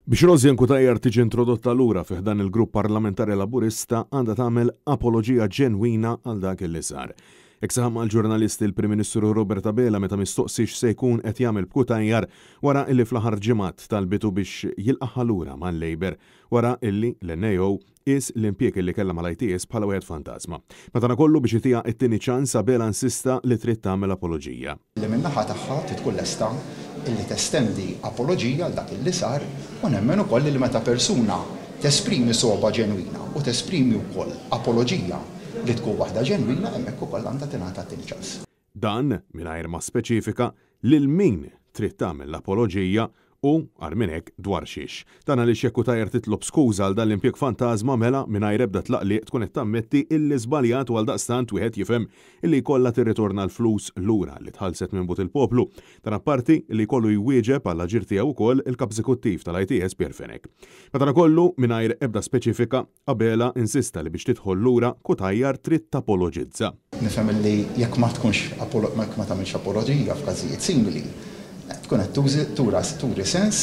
Biex Rosianne Cutajar tiġi introdotta lura fi ħdan il-Grupp Parlamentari Laburista għandha tagħmel apoloġija ġenwina għal dak li sar. Hekk saħaq mal-ġurnalisti l-Prim Ministru Robert Abela meta mistoqsi x'se jkun qed jagħmel b'Cutajar wara illi fl-aħħar ġimgħat talbitu biex jilqagħha lura mal-Labour wara illi l-NAO qies l-impjieg li kellha mal-ITS bħala wieħed fantażma. Madankollu biex itiha t-tieni ċans Abela insista li trid tagħmel apoloġija. Li min-naħa tagħha trid tkun lesta illi testendi apoloġija għal dak illi sar u nemmen ukoll illi meta persuna tesprimi sogħba ġenwina u tesprimi wkoll apoloġija li tkun waħda ġenwina hemmhekk ukoll għandha tingħata t-tieni ċans. Dan mingħajr ma speċifika lil min trid tagħmel l-apoloġija u, agħar minn hekk, dwar xiex. Dan għaliex jekk Cutajar titlob skuża għal dan l-impjieg fantażma mela, mingħajr ebda tlaqliq, tkun qed tammetti illi żbaljat u għaldaqstant wieħed jifhem illi jkollha tirritorna l-flus lura li tħallset minn but il-poplu. Dan apparti illi jkollu jwieġeb għall-aġir tiegħu wkoll il-Kap Eżekuttiv tal-ITS Pierre Fenech. Madankollu, mingħajr ebda speċifika, Abela insista li biex tidħol lura, Cutajar trid tapoloġizza. Nifhem illi jekk ma tkunx jekk ma tagħmilx apoloġija f'każijiet simili, tkun qed tużi tura turi sens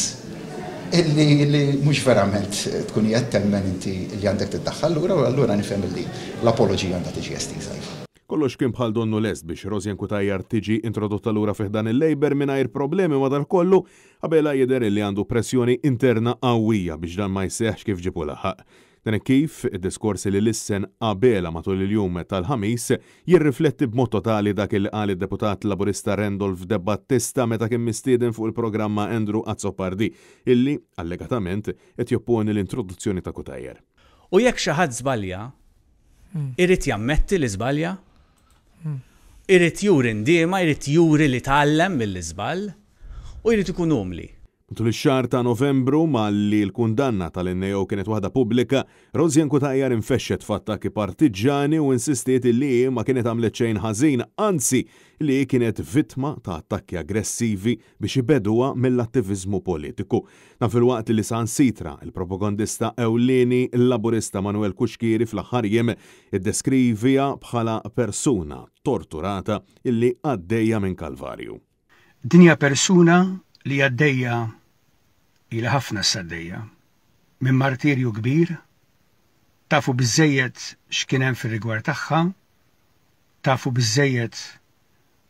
illi li mhux verament tkun qiegħed temmen inti li għandek tiddaħħal lura u allura nifhem illi l-apoloġija għandha tiġi estiża iva. Kollox kien bħal donnu lest biex Rosianne Cutajar tiġi introdotta lura fi ħdan il-Labour mingħajr problemi madankollu Abela jidher illi għandu pressjoni interna qawwija biex dan ma jseħħx kif ġieb u laħaq. Dan hekk kif id-diskors li lissen Abela matul il-jum tal-Ħamis jirrifletti b'mod totali dak illi qal id-Deputat Laburista Randolph De Battista meta kien mistieden fuq il-programm ma' Andrew Azzopardi illi, allegatament, qed jopponi l-introduzzjoni ta' Cutajar. U jekk xi ħadd żbalja, irid jammetti li żbalja, irid juri ndiema, irid juri li tgħallem mill-iżball u jrid ikun umli. Matul ix-xahar ta' Novembru, malli l-kundanna tal-NAO kienet waħda pubblika, Rosianne Cutajar infexxet f'attakki partiġġani u insistiet illi hi ma kienet għamlet xejn ħażin, anzi li hi kienet vittma ta' attakki aggressivi biex ibegħduha mill-attiviżmu politiku. Dan filwaqt li saħansitra l-propagandista ewlieni Laburista Manuel Cuschieri fl-aħħar jiem iddeskriviha bħala persuna torturata illi għaddejja minn kalvarju. Din hija persuna li għaddejja, ilha ħafna issa għaddejja, minn martirju kbir, tafu biżżejjed x'kien hemm fir-rigward tagħha, tafu biżżejjed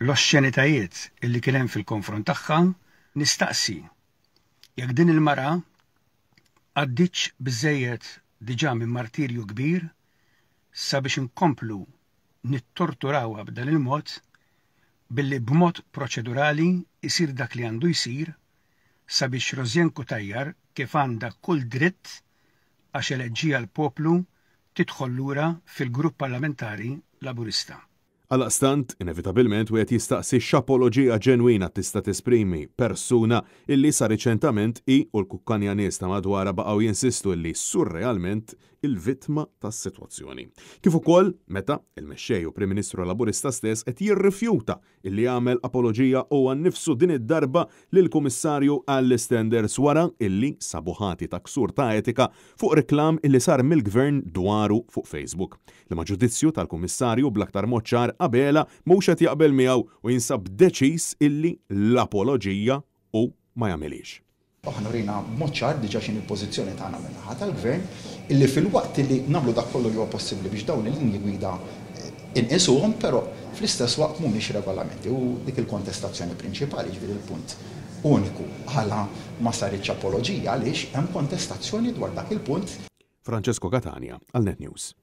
l-oxxenitajiet illi kien hemm fil-konfront tagħha, nistaqsi jekk din il-mara għaddietx biżżejjed diġà minn martirju kbir sabiex inkomplu nittorturawha b'dan il-mod billi b'mod proċedurali jsir dak li għandu jsir sabiex Rosianne Cutajar kif għandha kull dritt għax eleġġiha l-poplu tidħol lura fil-grupp parlamentari Laburista. Għaldaqstant, inevitabilment wieħed jistaqsi x'apoloġija ġenwina tista' tesprimi persuna illi sa riċentament hi u l-kukkanja nies ta' madwarha baqgħu jinsistu illi surrealment il-vittma tas-sitwazzjoni. Kif ukoll meta il-Mexxej u Prim Ministru Laburista stess qed jirrifjuta illi jagħmel apoloġija huwa nnifsu din id-darba lill-Kummissarju għall-Istanders wara illi sabu ħati ta' ksur ta' etika fuq reklam illi sar mill-Gvern dwaru fuq Facebook. Liema ġudizzju tal-Kummissarju bl-aktar mod ċar Abela mhux qed jaqbel miegħu u jinsab deċiż illi l-apoloġija hu ma jagħmilhiex. Aħna urejna b'mod ċar diġà x'inhi l-pożizzjoni tagħna min-naħa tal-Gvern, illi filwaqt illi nagħmlu dak kollu li huwa possibbli biex dawn il-linji gwida inqisuhom, però fl-istess waqt mhumiex regolamenti u dik il-kontestazzjoni prinċipali, jiġifieri l-punt uniku għala ma saritx apoloġija għaliex hemm kontestazzjoni dwar dak il-punt. Francesco Catania għal Net News.